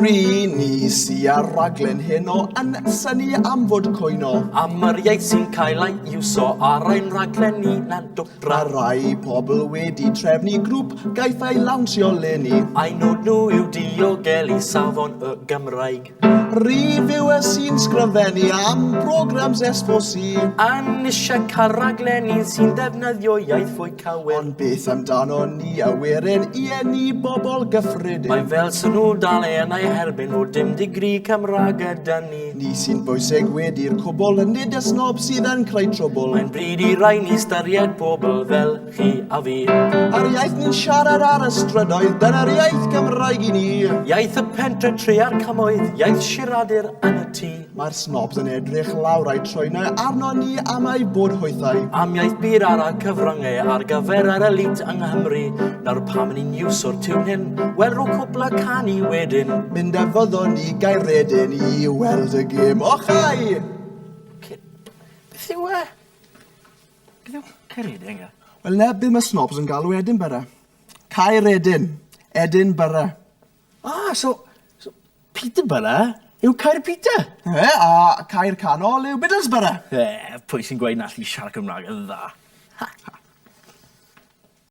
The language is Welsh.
Ry ni sy ar raglen heno yn synnu am fod cwyno. Am yr iaith sy'n cael ei iwso ar ein rhaglen ni na dwtra. Mae rai pobl wedi trefnu grŵp gaiff ei lawnsio leni. A'i nod nhw yw diogelu safon y Gymraeg. Reviewer sy'n sgrifennu am programs S4C. Yn eisiau cael raglenni sy'n defnyddio iaith fwy cywir. Ond beth amdano ni y werin, ie ni bobl gyffredin. Mae fel sy'n nhw dal e yn ei herbyn fod dim digri Cymraeg gyda ni. Ni sy'n bwysig wedi'r cwbl, nid y snob sydd yn creu trwbl. Mae'n bryd i rai ni styried pobl fel chi a fi. Yr iaith ni'n siarad ar y strydoedd, dyna'r iaith Gymraeg i ni. Iaith y pentre tri a'r cymoedd, iaith siaradur yn y tŷ. Mae'r snobs yn edrych lawr a'u trwynau arno ni am eu bod hwythau. Am iaith bur ar y cyfryngau ar gyfer yr elite yng Nghymru. Nawr pam ni'n iwso'r tiwn hyn? Wel rho cwpl y canu wedyn. Mynd a fyddwn ni Gaeredin i weld y gêm. Ochai! Beth yw e? Beth yw Caeredin, ia? Wel, 'na be' ma' snobs yn galw Edinburgh. Caeredin. Edinburgh. Ah, so, so Peterborough yw Caer Peter? Ie, a Caer Canol yw Middlesborough. E, pwy sy'n gweud na allu siarad Cymraeg yn dda?